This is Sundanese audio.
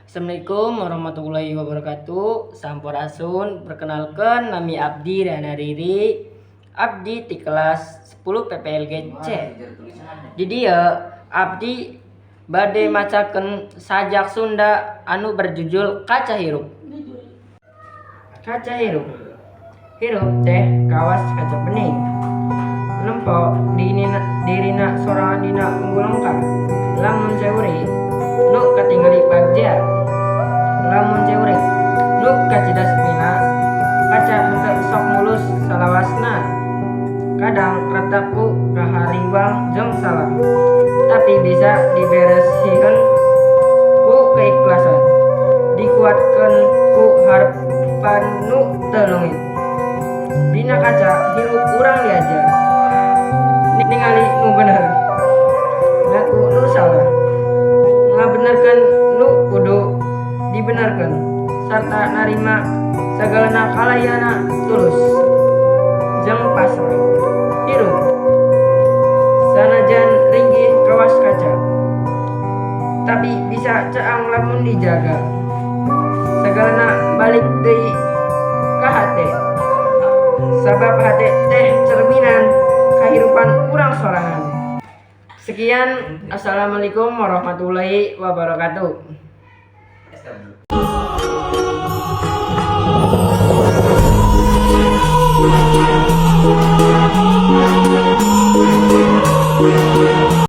Assalamualaikum warahmatullahi wabarakatuh. Sampurasun, perkenalkan, nami abdi Rana Riri. Abdi di kelas 10 PPLG C. Di dieu abdi bade macakeun sajak Sunda anu berjudul Kaca Hirup. Kaca Hirup. Hirup teh kawas kaca bening. Nempo dirina sorangan dina unggul lengkah. Lamun seuri nu katingali bagja. Lamun seuri nu kacida sepina. Kaca henteu sok mulus salawasna. Kadang retak ku kahariwang jeung salah. Tapi bisa diberesiheun ku keikhlasan. Dikuatkeun ku harepan nu teu leungit. Dina kaca hirup urang diajar. Ningali nu bener. Ngaku nu salah. Ngabenerkeun nu kudu dibenerkeun. Sarta narima sagalana kalayana tulus jeung pasrah. Hirup sanajan ringgih kawas kaca, tapi bisa caang lamun dijaga. Sagalana balik deui ka hate. Sabab hate teh cerminan kahirupan urang sorangan. Sekian, assalamualaikum warahmatullahi wabarakatuh.